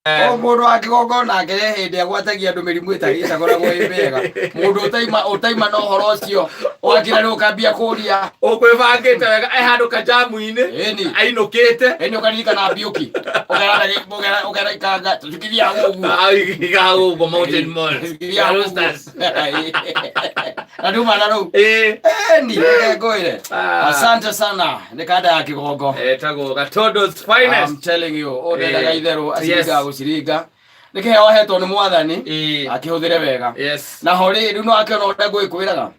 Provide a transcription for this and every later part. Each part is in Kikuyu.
O mũndũ wa kĩgongona nake he hĩndĩ agwatagia andũ mĩrimũ ĩtagĩtagoragwo ĩ mĩega. Mũndũ ũtaima ũtaima na ũhoro ũcio wakira rĩu ũkambia kũria. Ũkwĩbangĩte wega e handũ kajamu-inĩ. Ĩni. Ainũkĩte. Ĩni ũkaririkana mbiũki. Ũkera ũkera ũkera ikanga tũtikithiaga ũguo. Igaga ũguo Mountain Mall. Tũtikithiaga ũguo. Roasters. Na nduma na rĩu. Ĩĩ. Ĩni reke ngwĩre. Ah. Asante sana nĩ kanda ya kĩgongo. Etagwo Gatondo's I'm finest. telling you, ũndendaga Eh, itherũ aciringaga yes. gũciringa. Nĩ kĩheo ahetwo nĩ mwathani Ĩĩ. akĩhũthĩre wega. Yes. Na ho rĩ, rĩu no akĩona ũrĩa ngũgĩkwĩraga.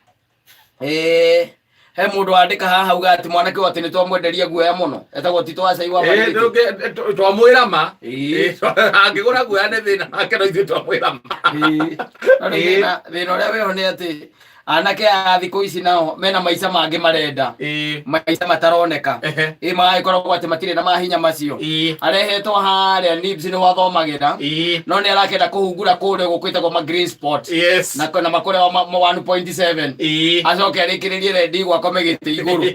Ĩĩ, he mũndũ wandĩka haha auga atĩ mwanake ũyũ atĩ nĩ twamwenderia guoya mũno. Etagwo Tito Acai wa Ĩĩ, Marigiti. Twamwĩra ma. Ĩĩ. Ĩĩ, angĩgũra guoya nĩ thĩna wake no ithuĩ twamwĩra ma. Ĩĩ. No rĩu Ĩĩ. thĩna thĩna ũrĩa wĩho nĩ atĩ anake a thikũ ici nao mena maica mangĩ marenda. Ĩĩ. Maica mataroneka. Ehe. Ĩ magagĩkoragwo atĩ matirĩ na mahinya macio. Ĩĩ. Arehetwo harĩa Nibs nĩho athomagĩra. Ĩĩ. No nĩ arakĩenda kũhungura kũrĩa gũkũ gwĩtagwo ma green spot. Yes. Na na makũrĩa ma 1.7. Ĩĩ. Acoke arĩkĩrĩrie rendi gwakome gĩtĩ igũrũ.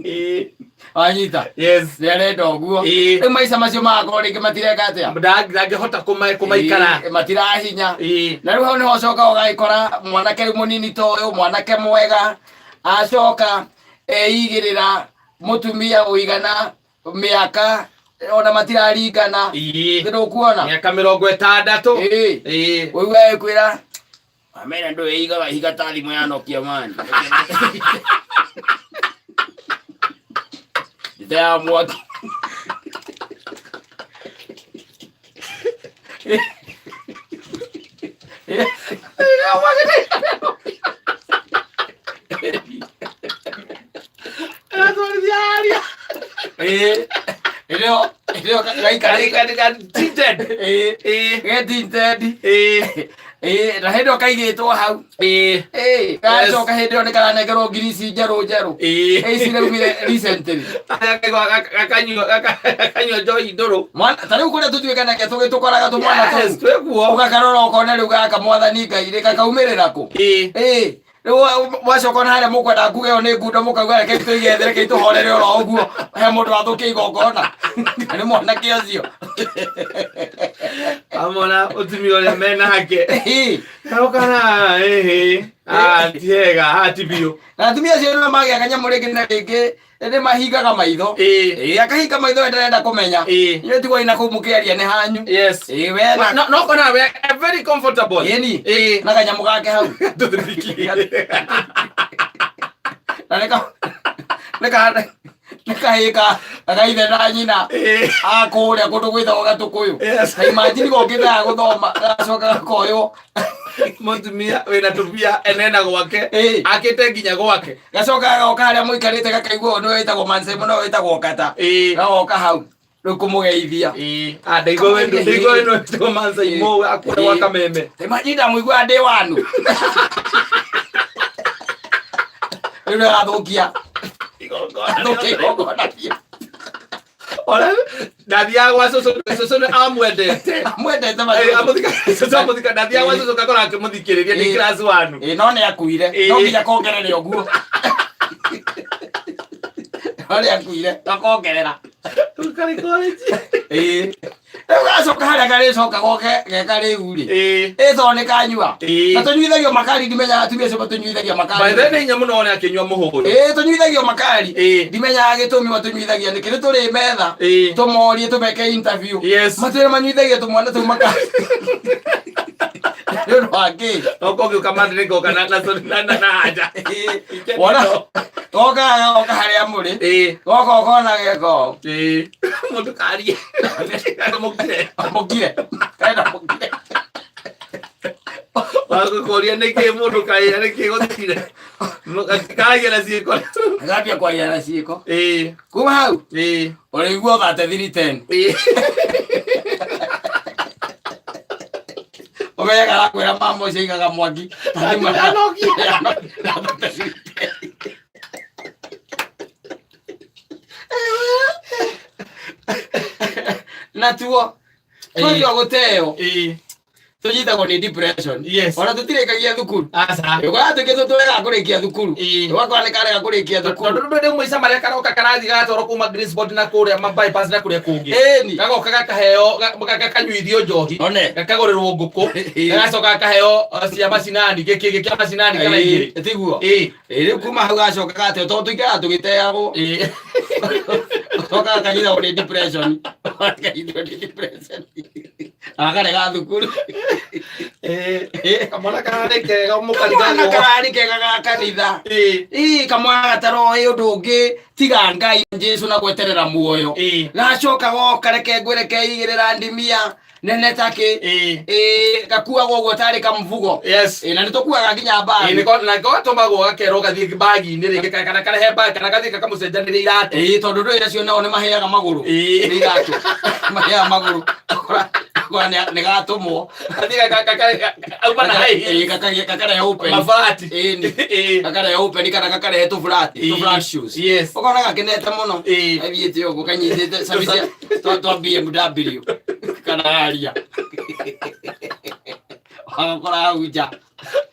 Ĩĩ. Wanyita? Yes. Nĩ arenda ũguo. Ĩĩ. Rĩu maica macio magakorwo rĩngĩ matireka atĩa? Ndangĩhota kũmaikara. Ĩĩ, matirahinya. Ĩĩ. Na rĩu hau nĩho ũcoka ũgagĩkora mwanake rĩu mũnini ta ũyũ, mwanake mwega, acoka eigĩrĩra mũtumia ũigana mĩaka ona matiraringana. Ĩĩ. Ndũkuona? Mĩaka 60. Ĩĩ. Ĩĩ. Ũigua ĩkwĩra amena ndå ĩigaga ihiga ta thimũ ya Nokia man. Ndita ya mwaki. Ĩĩ. Ĩrĩo ĩrĩo gaikarĩte. Tinted. Ĩĩ. Ĩĩ. Getinted. Ĩĩ. Ĩĩ, na hĩndĩ ĩyo kaigĩtwo hau. Ĩĩ. Ĩĩ, gacoka hĩndĩ ĩyo nĩ karanengerwo ngirici njerũ njerũ. Ĩĩ. Ĩĩ, ici iraumire recently. Gakanyua njohi ndũrũ. Mwana, ta rĩu kũrĩa tũtuĩkanagia tũgĩtũkoraga tũmwana Yes, tũu. twĩkuo. Ũgakarora ũkona rĩu gaka mwathani Ngai rĩ kakaumĩrĩra kũ? Ĩĩ. Ĩĩ, rĩu mwacoka ona harĩa mũkwenda nguge ĩyo nĩ ngundo mũkauga rekei tũigethe rekei tũhorere oro ũguo he mũndũ wathũkia igongona nĩ mwanake ũcio. Amona mũtumia ũrĩa menake. Ĩĩ. Kaũkana ĩhĩ. Ah, ti hega, ah, ti biũ. Na atumia acio nĩ magĩaga kanyamũ rĩngĩ na rĩngĩ nĩ mahingaga maitho. Ĩĩ. Ĩĩ, akahinga maitho we ndarenda kũmenya. Ĩĩ. Inyuĩ tigwai na kũu mũkĩaria nĩ hanyu. Yes. Ĩĩ, we na No, no kona we are very comfortable. Ĩni. Ĩĩ. Na kanyamũ gake hau. Tũthiriki. Na nĩka nĩka nĩkahĩka gaithe na nyina Ĩĩ. a kũrĩa kũndũ gwĩtagwo Gatũkũyũ. Yes. Ta imagine gokĩte gũthoma gacoka gakoywo. Mũtumia wĩna tũbia enena gwake. Ĩĩ. Akĩte nginya gwake. Gacoka gagoka harĩa mũikarĩte gakaigua ũyũ nĩwe wĩtagwo Manse mũno wĩtagwo Kata. Ĩĩ. Gagoka hau rĩu kũmũgeithia. Ĩĩ. Ah, ndaigua we ndaigua we no Mansa Imo akũrĩa gwa Kameme. Ta imagine ndamũigua ndĩ wanu. Rĩu nĩarathũkia. Athũkia igongona biũ. Ona ndathiaga gwa cũcũ cũcũ nĩ amwendete. Amwendete Eh, mathũthũ. cũcũ amũthika ndathiaga gwa cũcũ ngakora akĩmũthikĩrĩria ndĩ Ĩĩ. class one. Ĩĩ, no nĩ akuire. Ĩĩ. No nginya kongerere ũguo. No nĩ akuire. Gakongerera. Karĩ college. Ĩĩ. Rĩu gacoka harĩa karĩcoka goke geka rĩu rĩ. Ĩĩ. Ĩ tondũ nĩ kanyua. Ĩĩ. Na tũnyuithagio makari ndimenyaga atumia acio matũnyuithagia By makari. the way, nĩ hinya mũno one akĩnyua mũhũyũ. Ĩĩ tũnyuithagio makari. Ĩĩ. Ndimenyaga gĩtũmi matũnyuithagia nĩkĩ nĩ tũrĩ metha. Ĩĩ. Tũmorie tũmeke interview. Yes. Matwĩre manyuithagia tũmwana tũu makari. Nĩ ũndũ wa kĩ? Okorwo ngĩũka mandĩ ngoka na na na na na haja. Wona goka goka harĩa mũrĩ. Ĩĩ. Goka ũkona geko. Ĩĩ. Mũndũ karie. Mũkire. Mũkire. Karenda mũkire. Wagũkũria nĩkĩ mũndũ kaĩa nĩkĩ gũthire. Karagia na ciĩko. Agambia kwaria na ciĩko. Ĩĩ. Kuma hau Ĩĩ. ũrĩigua 3310. Ĩĩ. Ũmenye karakwĩra mama ũcio aigaga mwaki. Ya Nokia. Ya 3310. Natuo twatua gũteo Ĩĩ. Tũnyitagwo nĩ depression. Yes. Ona tũtirĩkagia thukuru. Aca. Ũgakora tuĩkĩtwo tũrega kũrĩkia thukuru. Ĩĩ. Ũgakora nĩ karega kũrĩkia Tondũ thukuru. rĩu rĩmwe ica marĩa karoka karathiĩ gagatwarwo kuma Greensboro na kũrĩa ma bypass na kũrĩa kũngĩ. Ĩni. Gagoka gakaheo gakanyuithio njohi. One. Gakagũrĩrwo ngũkũ. Ĩĩ. Gagacoka gakaheo cia macinani, gĩkĩ kĩa macinani kana igĩrĩ. Ĩĩ, tiguo. Ĩĩ. Ĩĩ, rĩu kuma hau gacoka gateo tondũ tũikaraga tũgĩteagwo. Ĩĩ. Gacoka kanyitagwo nĩ depression. Kanyitwo nĩ depression. Akarega thukuru. Ĩĩ. Kamwana kararĩ kega Kamwana mũkarigagwo. kararĩ kega ga kanitha. Ĩĩ. Ĩĩ, kamwana gataroĩ ũndũ ũngĩ tiga Ngai Jesu na gweterera muoyo. Ĩĩ. Gacoka goka reke ngwĩre keigĩrĩra ndimia nene takĩ. Ĩĩ. Ĩĩ, gakuagwo ũguo tarĩ kamũbugo. Yes. Ĩĩ, na nĩ tũkuaga nginya Ĩĩ, mbagi. na nĩko gatũmagwo gakerwo gathiĩ mbagi-inĩ rĩngĩ kana karehe mbagi kana gathiĩ gakamũcenjanĩria iratũ. Ĩĩ, tondũ ndũĩ acio nao nĩ maheaga magũrũ. Ĩĩ. Nĩ iratũ. Maheaga magũrũ. Ũgakora nĩ gatũmwo. Gathiĩ auma na high Ĩĩ, heels. gakarehe open. Mabati. Ĩĩ, nĩ. Ĩĩ. Gakarehe open kana gakarehe tũ flat, tũ Ĩĩ. flat shoes. Yes. Ũkona gakenete mũno. Ĩĩ. Athiĩte ũguo kanyitĩte cabi cia twa BMW kana aria. Wagakora hau nja.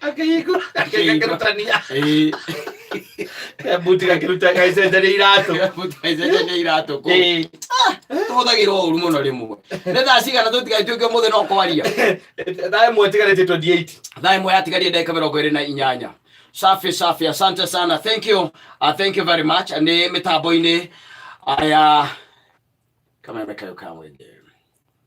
Akĩhingũra, gakĩrutania. Ĩĩ. Kabuti gakĩruta gagĩcenjania iratũ. Mũtigacenjanie iratũ kũu. Ĩĩ. Tũhũthagĩrwo ũru mũno rĩmwe. Nĩ thaa cigana tũtigatuĩke ũmũthĩ no kwaria? Thaa ĩmwe ĩtigarĩtie 28. Thaa ĩmwe yatigarie ndagĩka 28. Safi safi, asante sana, thank you, thank you very much. Nĩ mĩtambo-inĩ aya kameme kayo kamwende.